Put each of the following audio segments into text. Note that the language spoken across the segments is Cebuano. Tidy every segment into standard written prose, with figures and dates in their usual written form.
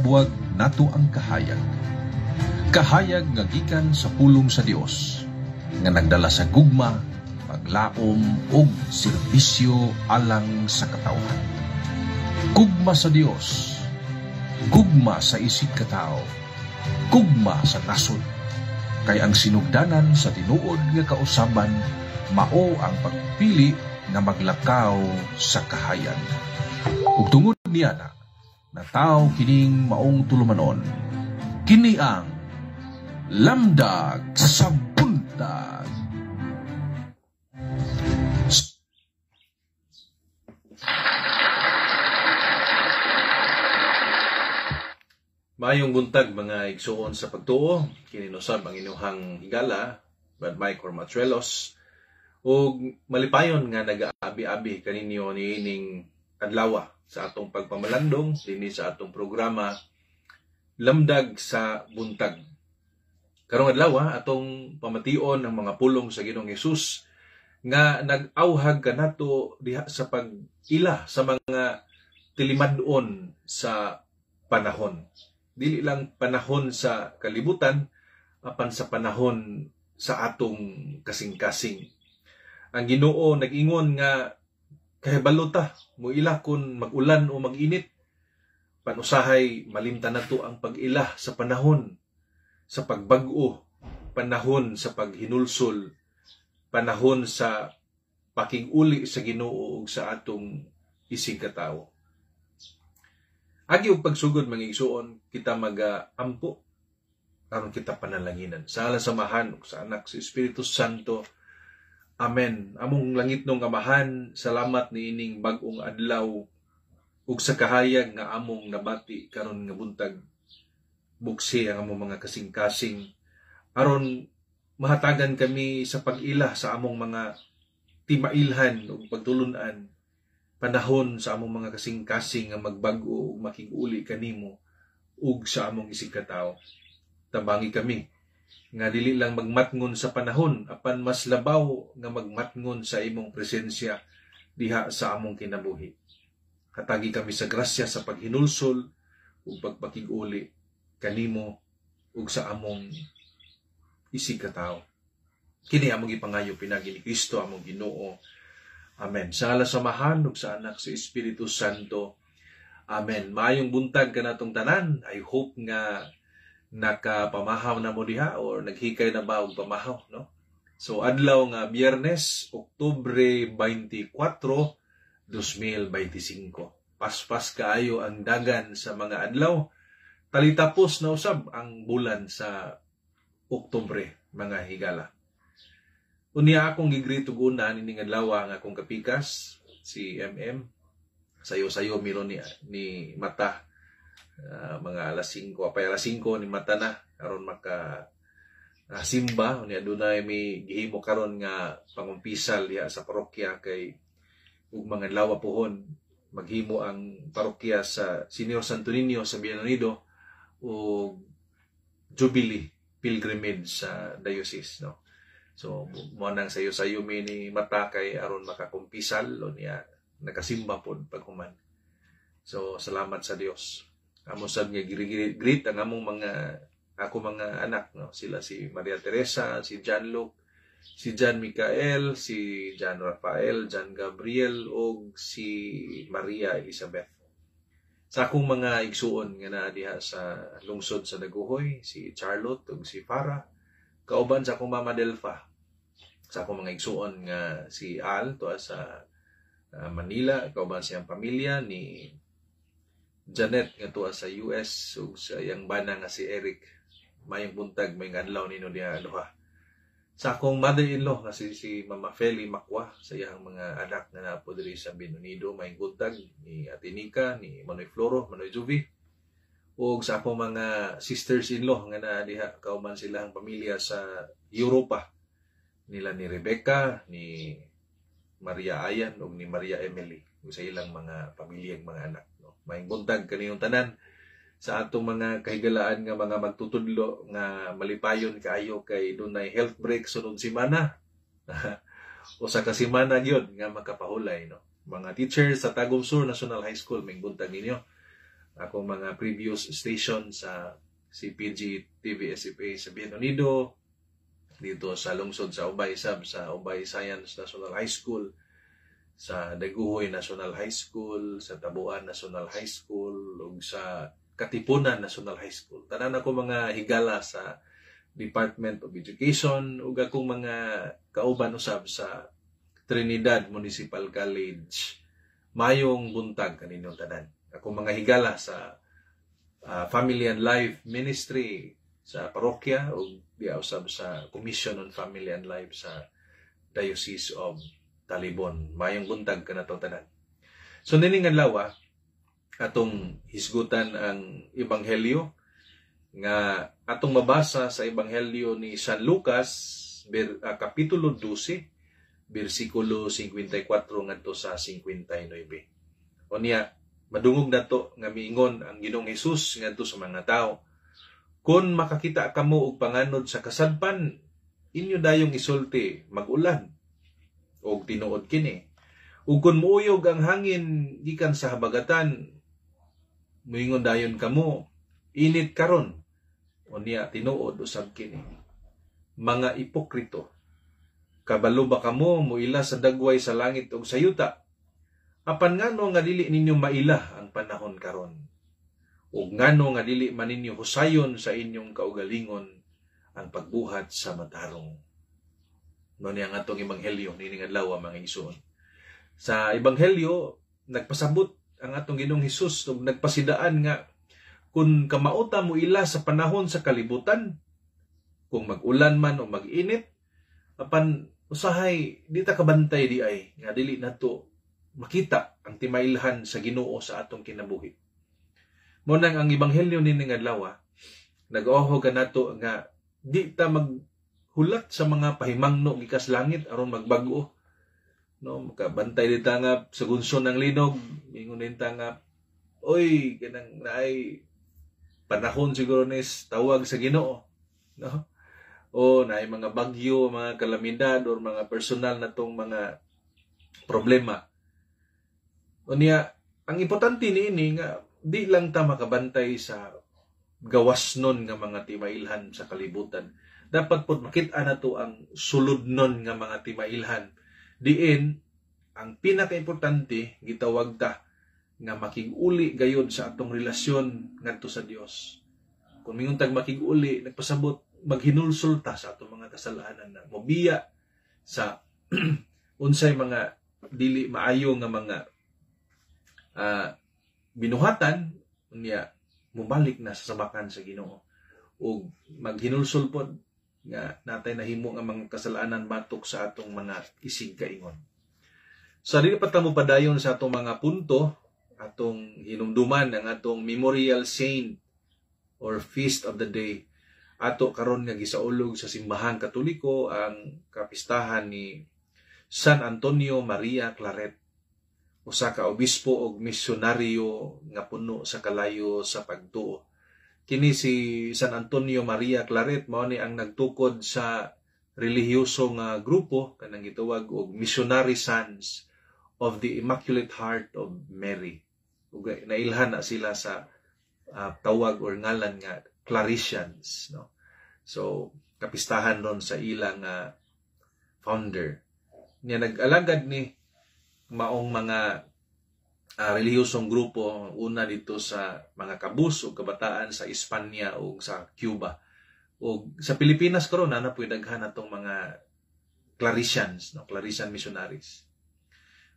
Gilabwag nato ang kahayag. Kahayag nga gikan sa pulong sa Dios nga nagdala sa gugma, paglaom ug serbisyo alang sa katawhan. Gugma sa Dios, gugma sa isig katao, gugma sa nasod. Kay ang sinugdanan sa tinuod nga kausaban mao ang pagpili nga maglakaw sa kahayag. Ug tungod niya na nataw kining maong tulumanon. Kini ang Lamdag sa Buntag. Maayong buntag mga igsuon sa pagtuo, kini usab ang inyong higala, Brad Mike Hormachuelos, ug malipayon nga nagaabi-abi kaninyo niining adlaw sa atong pagpamalandong dinhi sa atong programa Lamdag sa Buntag. Karong adlaw atong pamation ang mga pulong sa Ginoong Hesus nga nag-awhag kanato diha sa pag-ila sa mga tilimad-on sa panahon. Dili lang panahon sa kalibutan, apan sa panahon sa atong kasing-kasing. Ang Ginoo nag-ingon nga kahibalo ta moila kon mag-ulan o mag-init. Panusahay malimtan nato ang pag-ila sa panahon sa pagbag-o, panahon sa paghinulsol, panahon sa pakig-uli sa Ginoo ug sa atong isig katawo. Agi og pagsugod mga igsuon, kita maga-ampo aron kita panalanginan. Sa ngalan sa Amahan ug sa Anak sa Espiritu Santo. Amen. Among langitnong Amahan, salamat niining bag-ong adlaw ug sa kahayag nga among nabati karon nga buntag. Buksi ang among mga kasing-kasing aron mahatagan kami sa pag-ila sa among mga timailhan ug pagtulun-an, panahon sa among mga kasing-kasing nga magbag-o ug makig-uli kanimo ug sa among isig katawo. Tabangi kami nga dili lang magmatngon sa panahon apan mas labaw nga magmatngon sa imong presensya diha sa among kinabuhi. Hatagi kami sa grasya sa paghinulsol ug pagpakig-uli kanimo ug sa among isig katawo. Kini among gipangayo pinaagi ni Kristo among Ginoo. Amen. Sa ngalan sa Amahan ug sa Anak sa Espiritu Santo. Amen. Maayong buntag kanatong tanan. I hope nga nakapamahaw na mo diha or naghikay na ba og pamahaw, no? So adlaw nga Biyernes, Oktubre 24, 2025. Paspas kaayo ang dagan sa mga adlaw. Talitapos na usab ang bulan sa Oktubre, mga higala. Unya akong gigreet og una nining adlaw ang akong kapikas, si MM. Sayo-sayo miro ni mata. Mga alas 5, apay alas 5 ni mata na aron maka simba. Unya dunay may gihimo karon nga pangumpisal diha sa parokya kay ug mga adlaw puhon maghimo ang parokya sa Senior Santo Niño sa Bien Unido og Jubilee pilgrimage sa diocese, no? So mo nang sayo-sayo mi ni mata kay aron makakumpisal unya nakasimba pod paghuman. So salamat sa Dios. Amo sad nga greet ang among mga ako mga anak, no? Sila si Maria Teresa, si John Luke, si John Michael, si John Rafael, John Gabriel ug si Maria Elizabeth. Sa akong mga igsuon nga naa diha sa lungsod sa Dagohoy, si Charlotte ug si Farah, kauban sa akong mama Delfa. Sa akong mga igsuon nga si Al tuwa sa Manila, kauban siyang pamilya ni Janet nga tuwa sa US ug sa iyang bana nga si Eric. Mayong buntag, mayong adlaw nino diha duha. Sa akong mother-in-law nga si Mama Feli Makwa, sa iyang mga anak nga naa po diri sa Bien Unido, mayong buntag ni Ate Nika, ni Manoy Floro, Manoy Juvi, ug sa akong mga sisters-in-law nga naa diha kauban silang pamilya sa Europa, nila ni Rebecca, ni Maria Ayan ug ni Maria Emily, ug sa ilang mga pamilya ug mga anak, no? Maayong buntag kaniyong tanan sa atong mga kahigalaan nga mga magtutudlo nga malipayon kaayo kay dunay health break sunod semana. Usa ka semana gyud nga makapahulay, no? Mga teachers sa Tagum Sur National High School, maayong buntag ninyo. Akong mga previous station sa CPG TV SFA sa Bien Unido, dito sa lungsod sa Ubay sab, sa Ubay Science National High School, sa Dagohoy National High School, sa Tabuan National High School, ug sa Katipunan National High School. Tanan ako mga higala sa Department of Education ug akong mga kauban usab sa Trinidad Municipal College. Mayong buntag kaninyong tanan. Akong mga higala sa Family and Life Ministry sa parokya ug diha usab sa Commission on Family and Life sa Diocese of Talibon. Mayong buntag kanatong tanan. So nining adlaw, atong hisgutan ang ebanghelyo nga atong mabasa sa Ebanghelyo ni San Lucas kapitulo 12 bersikulo 54 ngadto sa 59. Unya madungog nato nga miingon ang Ginoong Hesus ngadto sa mga tawo: "Kung makakita kamo og panganod sa kasadpan, inyo dayong isulti, 'Mag-ulan,' og tinuod kini. Ug kung muuyog ang hangin gikan sa habagatan, muingon dayon kamo, 'Init karon,' unya tinuod usab kini. Mga ipokrito, kabalo ba kamo moila sa dagway sa langit ug sa yuta? Apan ngano nga dili ninyo maila ang panahon karon? Ug ngano nga dili man ninyo husayon sa inyong kaugalingon ang pagbuhat sa matarong?" Mao ni ang atong ebanghelyo nining adlaw, mga igsoon. Sa ebanghelyo, nagpasabot ang atong Ginoong Hesus ug nagpasidaan nga kung kamao ta mo ila sa panahon sa kalibutan, kung mag-ulan man o mag-init, apan usahay di ta kabantay di ay nga dili nato makita ang timailhan sa Ginoo sa atong kinabuhi. Mao nang ang ebanghelyo nining adlaw nag-oho kanato nga di ta maghulat sa mga pahimangno gikas langit aron magbag-o. No, makabantay di ta nga sa gunson ng linog, ingon din ta nga, "Oy, kanang naay panahon siguro nis tawag sa Ginoo," no? O naay mga bagyo, mga kalamidad or mga personal na tong mga problema. Unya, ang importante niini nga di lang ta makabantay sa gawas nun nga mga timailhan sa kalibutan. Dapat pod makita nato ang sulodnon nga mga timailhan. Diin ang pinakaimportante, gitawag ta nga makig-uli gayod sa atong relasyon ngadto sa Dios. Kung mingon tag makig-uli, nagpasabot maghinulsol ta sa atong mga kasalanan na mobiya sa unsay mga dili maayo nga mga binuhatan, unya mobalik na sa sabakan sa Ginoo ug maghinulsol pod nga natay nahimo nga mga kasalanan batok sa atong mga isig kaingon. Sa dili pa ta mo padayon sa atong mga punto, atong hinumduman ang atong memorial saint or feast of the day. Ato karon nga gisaulog sa Simbahang Katoliko ang kapistahan ni San Antonio Maria Claret, usa ka obispo og misyonaryo nga puno sa kalayo sa pagtuo. Kini si San Antonio Maria Claret mao ni ang nagtukod sa relihiyoso nga grupo kanang gitawag og Missionary Sons of the Immaculate Heart of Mary. Ug nailhan na sila sa tawag or ngalan nga Claretians, no? So kapistahan ron sa ilang founder. Nya nag-alagad ni maong mga relihiyosong grupo una dito sa mga kabus o kabataan sa Espanya o sa Cuba. O sa Pilipinas karon na po'y daghan atong mga Claretians, no, Claretian missionaries.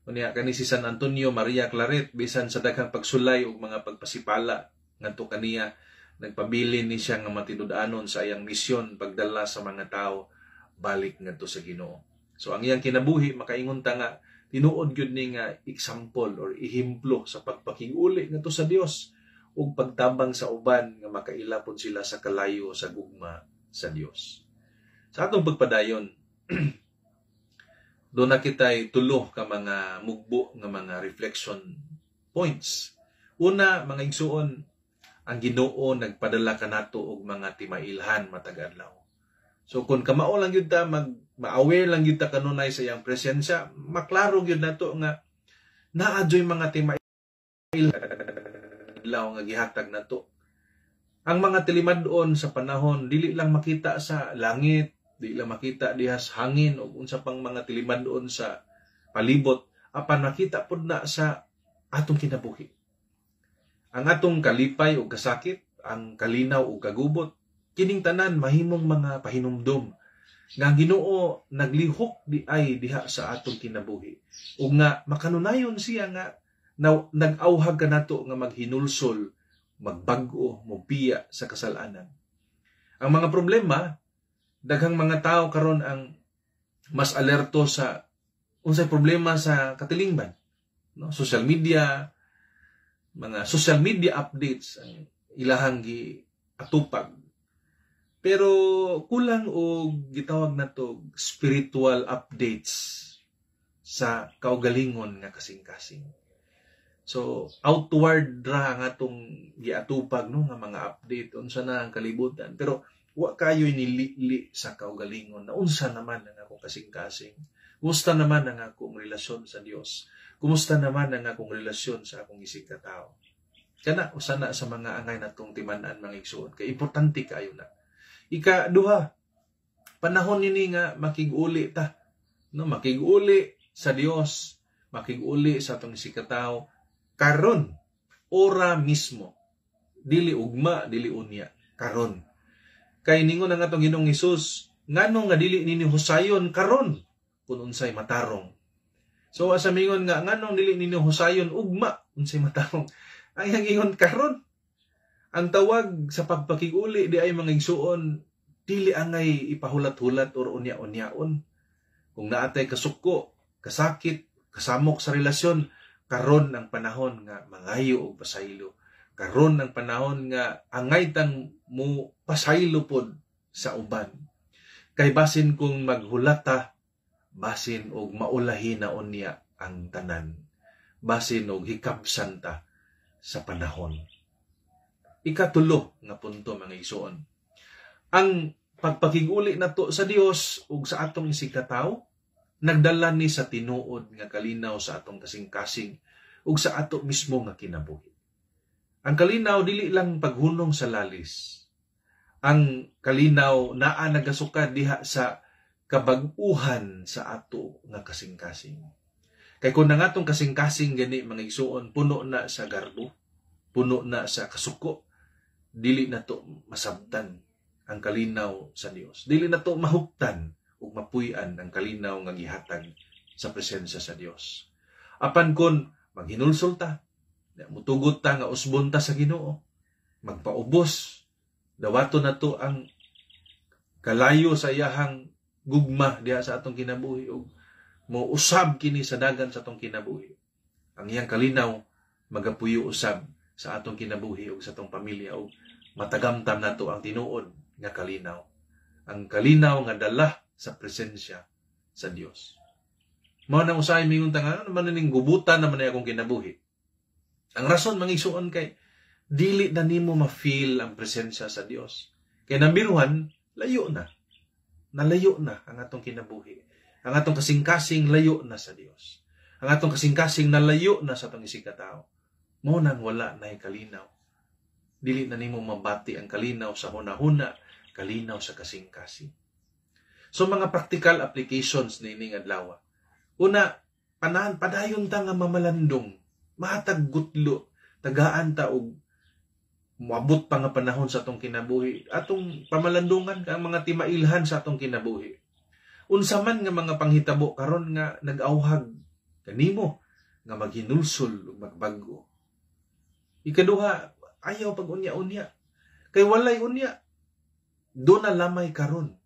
Unya kani si San Antonio Maria Claret, bisan sa daghang pagsulay ug mga pagpasipala ngadto kaniya, nagpabilin ni siya nga matinud-anon sa iyang misyon, pagdala sa mga tao balik ngadto sa Ginoo. So ang iyang kinabuhi, makaingon ta nga tinuod gyud ni nga example or ehemplo sa pagpakig-uli ngadto sa Dios ug pagtabang sa uban nga makaila pod sila sa kalayo sa gugma sa Dios. Sa atong pagpadayon, doon na kita'y tulo ka mga mugbo nga mga reflection points. Una, mga igsuon, ang Ginoo nagpadala kanato og mga timailhan matag adlaw. So kung kamao lang gyud ta, mag ma-aware lang gyud ta kanunay sa iyang presensya, maklaro gyud nato nga naa joy mga timailhan. adlaw nga gihatag nato. Ang mga tilimad-on sa panahon dili lang makita sa langit, dili lang makita diha sa hangin o unsa pang mga tilimad-on sa palibot, apan makita pud na sa atong kinabuhi. Ang atong kalipay o kasakit, ang kalinaw o kagubot, kining tanan mahimong mga pahinumdom nga ang Ginoo naglihok di ay diha sa atong kinabuhi. Ug nga makanunayon siya nga nag-awhag kanato nga maghinulsol, magbag-o, mobiya sa kasalanan. Ang mga problema, daghang mga tao karon ang mas alerto sa unsay problema sa katilingban. No? Social media, mga social media updates ang ilahang gi atupag. Pero kulang og gitawag nato spiritual updates sa kaugalingon nga kasing-kasing. So outward ra ang atong giatupag, no, nga mga update unsa na ang kalibutan, pero wa kayo nilili sa kaugalingon na unsa naman ang akong kasing-kasing. Kumusta naman ang akong relasyon sa Dios? Kumusta naman ang akong relasyon sa akong isig katao? Kana usa na sa mga angay natong timan-an, mga igsuon, kay importante kaayo na. Ikaduha, panahon nini nga makig-uli ta. No, makig-uli sa Dios, makig-uli sa atong isig katao karon, ora mismo. Dili ugma, dili unya, karon. Kay ningon ang atong Ginoong Hesus, ngano nga dili ninyo husayon karon kung unsay matarong? So asa mingon nga nganong dili ninyo husayon ugma unsay matarong? Ang iyang ingon, karon. Ang tawag sa pagpakig-uli di ay, mga igsuon, dili angay ipahulat-hulat or unya-unyaon. Kung naatay kasuko, kasakit, kasamok sa relasyon, karon ang panahon nga mangayo og pasaylo. Karon ang panahon nga angay tang mo pasaylo pod sa uban. Kay basin kung maghulata, basin og maulahi na unya ang tanan. Basin og hikabsan ta sa panahon. Ikatulo nga punto, mga igsuon. Ang pagpakiguli nato sa Dios ug sa atong isig katawo nagdala ni sa tinuod nga kalinaw sa atong kasing-kasing ug sa ato mismo nga kinabuhi. Ang kalinaw dili lang paghunong sa lalis. Ang kalinaw naa nagasukad diha sa kabag-uhan sa ato nga kasing-kasing. Kay kung ang atong kasing-kasing gani, mga igsuon, puno na sa garbo, puno na sa kasuko, dili na to masabtan ang kalinaw sa Dios. Dili na to mahuptan ug mapuy-an ang kalinaw nga gihatag sa presensya sa Dios. Apan kon maghinulsol ta, mutugot ta nga usbon ta sa Ginoo, magpaubos, dawato na to ang kalayo sa iyahang gugma diha sa atong kinabuhi ug mousab kini sa dagan sa atong kinabuhi. Ang iyang kalinaw magapuyo usab sa atong kinabuhi ug sa atong pamilya ug matagamtam nato ang tinuod nga kalinaw. Ang kalinaw nga dala sa presensya sa Dios. Mao nang usahay mingon ta nga, ano man ning gubutan naman na akong kinabuhi? Ang rason, mga igsuon, kay dili na nimo ma-feel ang presensya sa Dios. Kay namiruhan, layo na. Nalayo na ang atong kinabuhi. Ang atong kasing-kasing layo na sa Dios. Ang atong kasing-kasing nalayo na sa atong isig katao. Mao nang wala na kalinaw. Dili na nimo mabati ang kalinaw sa hunahuna, kalinaw sa kasing-kasing. So mga practical applications niining adlaw. Una, panahan padayon ta nga mamalandong, mahatag gutlo, tagaan ta og moabot pa nga panahon sa atong kinabuhi, atong pamalandungan ang mga timailhan sa atong kinabuhi. Unsa man nga mga panghitabo karon nga nag-awhag kanimo nga maghinulsol ug magbag-o. Ikaduha, ayaw pag unya-unya. Kay walay unya. Do na lamay karon.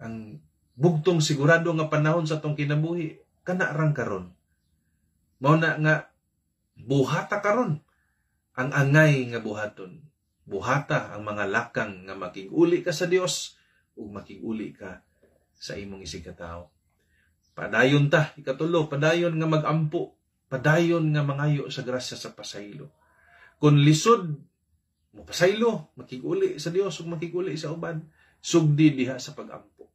Ang bugtong sigurado nga panahon sa atong kinabuhi, kana rang karon. Mao na nga buhata karon ang angay nga buhaton. Buhata ang mga lakang nga makig-uli ka sa Dios ug makig-uli ka sa imong isig katao. Padayon ta, ikatulo, padayon nga magampo, padayon nga mangayo sa grasya sa pasaylo. Kung lisod, mopasaylo, makig-uli sa Dios ug makig-uli sa uban, sugdi diha sa pagampo.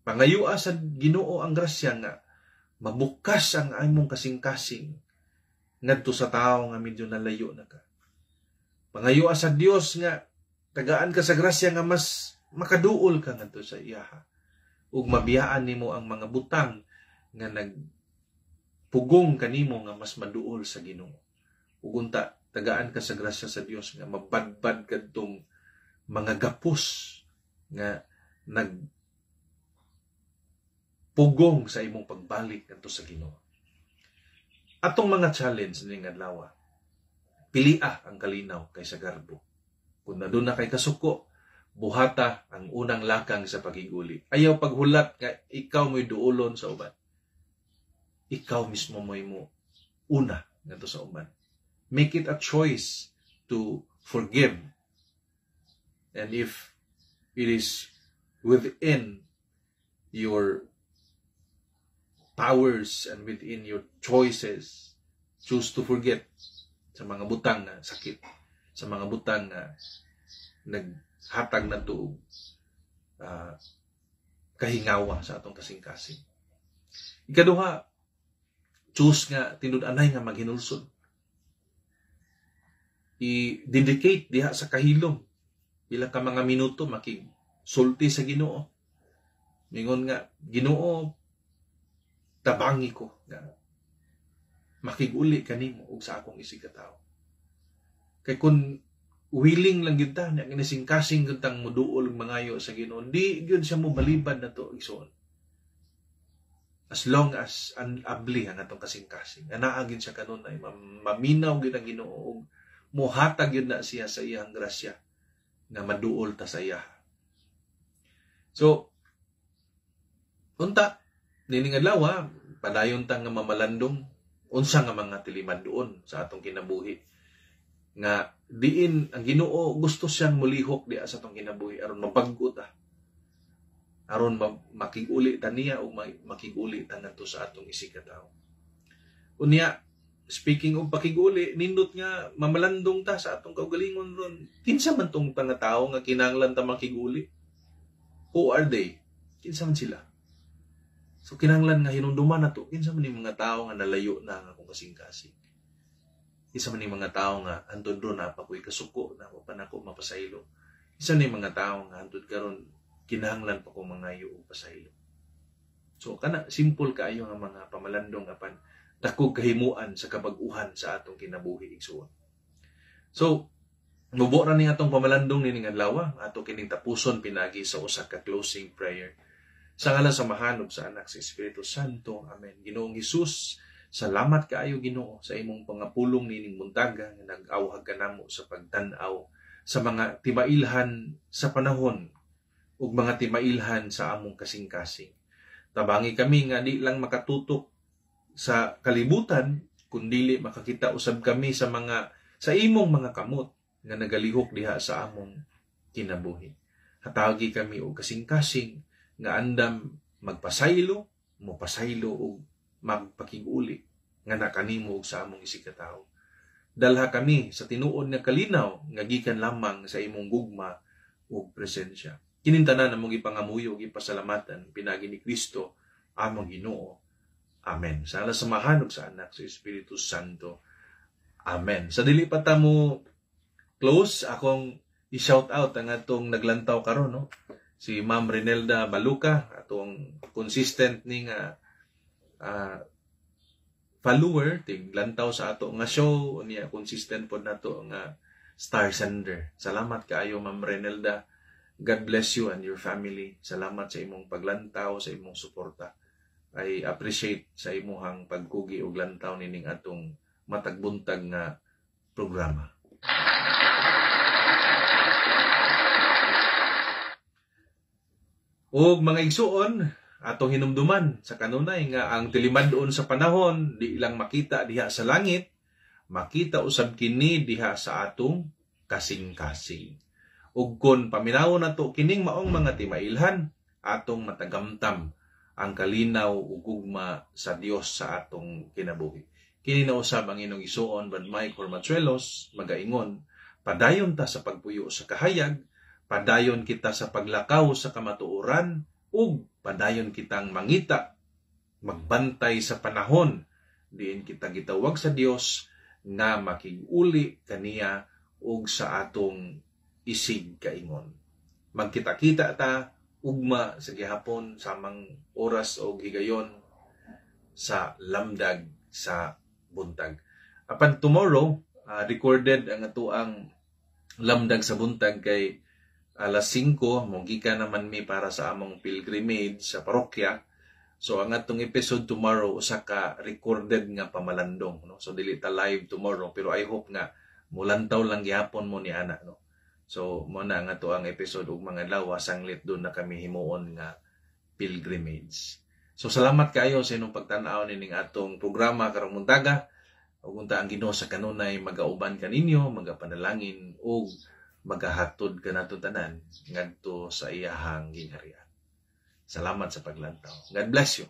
Pangayua sa Ginoo ang grasya nga mabukas ang imong kasing-kasing ngadto sa tawo nga medyo nalayo na ka. Pangayoa sa Dios nga tagaan ka sa grasya nga mas makaduol ka ngadto sa iyaha ug mabiyaan nimo ang mga butang nga nagpugong kanimo nga mas maduol sa Ginoo. Ug unta tagaan ka sa grasya sa Dios nga mabadbad kadtong mga gapos nga nagpugong sa imong pagbalik ngadto sa Ginoo. Atong mga challenge ning adlaw: pilia ang kalinaw kaysa garbo. Kung aduna kay kasuko, buhata ang unang lakang sa pakig-uli. Ayaw paghulat nga ikaw mo'y duolon sa uban. Ikaw mismo mo'y mo una ngadto sa uban. Make it a choice to forgive. And if it is within your powers and within your choices, choose to forget sa mga butang na sakit, sa mga butang na naghatag na og kahingawa sa atong kasing-kasing. Ikaduha, choose nga tinud-anay nga maghinulsol. I-dedicate diha sa kahilom pila ka mga minuto makigsulti sa Ginoo. Mingon nga, "Ginoo, tabangi ko nga makig-uli kanimo ug sa akong isigkatawo." Kay kun willing lang gyud ta nya kinising-kasing gyud tang muduol ug mangayo sa Ginoo, di gyud siya mo balibad nato, igsoon. As long as an abli ang atong kasing-kasing, anaa gyud siya kanunay, maminaw gyud ang Ginoo ug mohatag gyud na siya sa iyang grasya nga maduol ta sa iya. So, unta, nining adlaw, padayon ta nga mamalandong unsa nga mga tiliman-on sa atong kinabuhi nga diin ang Ginoo gusto siyang mulihok diha sa atong kinabuhi aron mabag-o ta, aron makig-uli ta niya o makig-uli ta ngadto sa atong isigkatawo. Unya, speaking of pakig-uli, nindot nga mamalandong ta sa atong kaugalingon ron. Kinsa man tong mga tawo nga kinahanglan ta makig-uli? Who are they? Kinsa man sila? So kinahanglan nga hinumduman nato kinsa man ning mga tawo nga nalayo na ang akong kasing-kasing. Kinsa man ning mga tawo nga hantod ron naa pa ko'y kasuko na wa pa nako mapasaylo. Kinsa man ning mga tawo nga hantod karon kinahanglan pa ko mangayo og pasaylo. So kana, simple kaayo nga mga pamalandong apan dakog kahimuan sa kabag-uhan sa atong kinabuhi, igsuon. So mubo ra ning atong pamalandong nining adlaw, ato kining tapuson pinagi sa usa ka closing prayer. Sa ngalan sa Amahan ug sa Anak, sa Espiritu Santo. Amen. Ginoong Hesus, salamat kaayo, Ginoo, sa imong pangapulong nining buntaga nga nag-awhag ka namo sa pagtan-aw sa mga timailhan sa panahon ug mga timailhan sa among kasing-kasing. Tabangi kami nga di lang makatutok sa kalibutan kundili makakita usab kami sa imong mga kamot nga nagalihok diha sa among kinabuhi. Hatagi kami og kasing-kasing nga andam magpasaylo, mopasaylo ug magpakig-uli nga nakanimo og sa among isigkatawo. Dalha kami sa tinuod nga kalinaw nga gikan lamang sa imong gugma ug presensya. Kining tanan among gipangamuyo ug gipasalamatan pinagi ni Kristo among Ginoo. Amen. Sa ngalan sa Amahan ug sa Anak, sa Espiritu Santo. Amen. Sa dili pa ta mo close, akong i-shout out ang atong naglantaw karon, no? Si Ma'am Renelda Baluka, atong consistent ni nga follower, tiglantaw sa ato nga show, niya consistent pod nato nga star sender. Salamat kaayo, Ma'am Renelda. God bless you and your family. Salamat sa imong paglantaw, sa imong suporta. I appreciate sa imuhang pagkugi og lantaw nining atong matag buntag nga programa. Og mga igsuon, atong hinumduman sa kanunay nga ang tiliman-on sa panahon di lang makita diha sa langit, makita usab kini diha sa atong kasing-kasing. Ug kon paminawon nato kining maong mga timailhan, atong matagamtam ang kalinaw ug gugma sa Dios sa atong kinabuhi. Kini na usab ang inyong igsuon, Brad Mike Hormachuelos, magaingon, padayon ta sa pagpuyo sa kahayag, padayon kita sa paglakaw sa kamatuoran, ug padayon kitang mangita, magbantay sa panahon, diin kita gitawag sa Dios. nga makig-uli kaniya ug sa atong isig kaingon. Magkita-kita ta ugma sa gihapon, samang oras o higayon, sa Lamdag sa Buntag. Apan tomorrow, recorded ang atoang Lamdag sa Buntag kay alas 5 mo gikan naman mi para sa among pilgrimage sa parokya. So ang atong episode tomorrow, usa ka recorded nga pamalandong, no? So dili ta live tomorrow, pero I hope nga mulantaw lang gihapon mo ni ana, no? So mo na ang ato ang episode ug mga adlaw sanglit doon na kami himuon nga pilgrimage. So salamat kayo sa inyong pagtan-aw nining atong programa karong buntaga. Ug unta ang Ginoo sa kanunay magauban kaninyo, magapanalangin ug magahatod kanato tanan ngadto sa iyahang gingharian. Salamat sa paglantaw. God bless you.